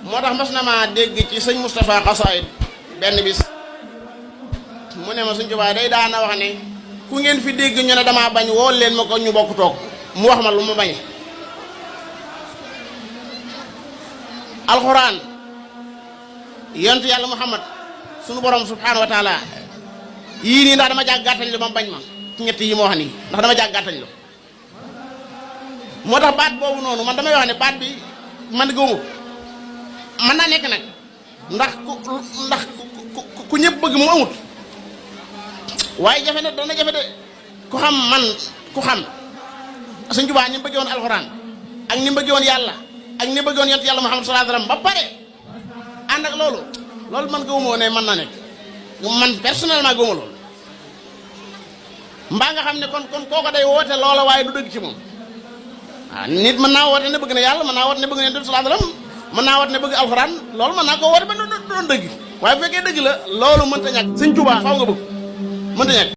moo tax mas na maa dégg ci sëñ Moustapha Xasaayid benn bis mu ne ma Sëñ Tuubaa day daana wax ne ku ngeen fi dégg ñu ne damaa bañ woo leen ma ko ñu bokk toog mu wax ma lu ma bañe alxuraan yonent yàlla Muhammad sunu borom subhaanahu wa taala yii nii ndax dama jàg gàttañ lu ma bañ ma ci ñett yi ma wax nii ndax dama jàg gàttañ lu moo tax baat boobu noonu man damay wax ne baat bi man gëwuma mën naa nekk nag ndax ku ñëpp bëgg mu amut waaye jafe na dana jafe de ku xam man ku xam Sëñ Tuubaa ni mu bëggee woon alxuraan ak ni mu bëggee woon yàlla ak ni mu bëggee woon yonent yàlla Muhammad sallallahu alayhi wasallam ba pare ànd ak loolu man gëwuma ne mën na nekk man personnellement gëwuma loolu mbaa nga xam ne kon kooko day woote loola waaye du dëgg ci moom waaw nit mën naa woote ne bëgg na yàlla mën naa woote ne bëgg na yonent bi sallallahu alayhi wasallam mën naa woote ne bëgg alxuraan loolu mën naa ko woote ba doon dëgg waaye bu fekkee dëgg la loolu mënta ñàkk Sëñ Tuubaa faaw nga bëgg mënta ñàkk